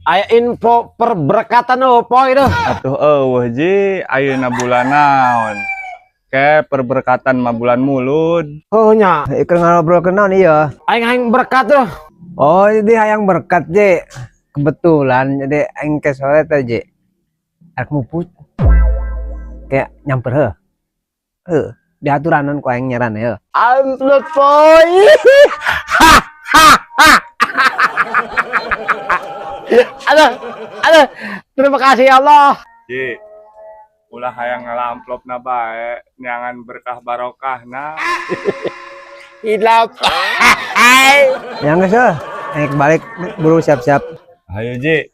Aya info perberkatan oh poy tuh. Atuh euweuh, Ji, ayeuna bulan naon? Ke perberkatan mah bulan Mulud. Oh nya, Ikut ngobrol ke naon iya. Aing aing berkat tuh. Oh, jadi hayang berkat, Ji. Kebetulan jadi aing ke sore teh, Ji. Arek muput. Kayak nyamper heuh. Heuh, diaturanan ku aing nyaran ya. Amplop poy. Ha ha ha. Aduh, aduh, terima kasih ya Allah. Ji, ulah hayang ngala amplopna bae, neangan berkah barokahna. Hilap. Ya geus heuh. Aing balik buru siap-siap. Ayo, Ji.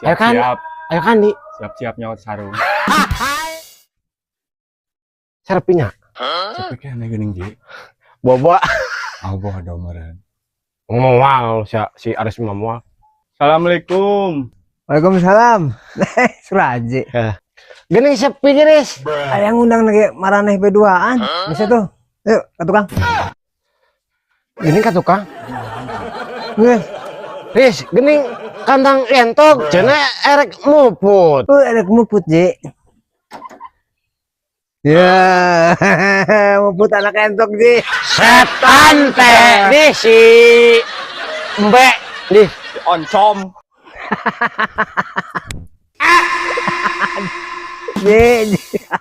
Ayo kan. Siap-siap, Ayo kan di siap-siap nyawat sarung. Serpinya. Sepi keneh geuning, Ji. Bobo. Oh, bodo meureun. Moal si, si Aris mah moal. Assalamualaikum. Waalaikumsalam. Suraji. Geuning sepi geus. Aya ngundang lagi maraneh B2-an. Bisa tuh. Yuk, ke tukang. Geuning ka tukang. Geus. Riz, geuning kandang entok cenah erek muput. Oh, erek muput, Ji. Ya, muput anak entok, Ji. Setan teh di si Embe di Oncom. Ji, Ji.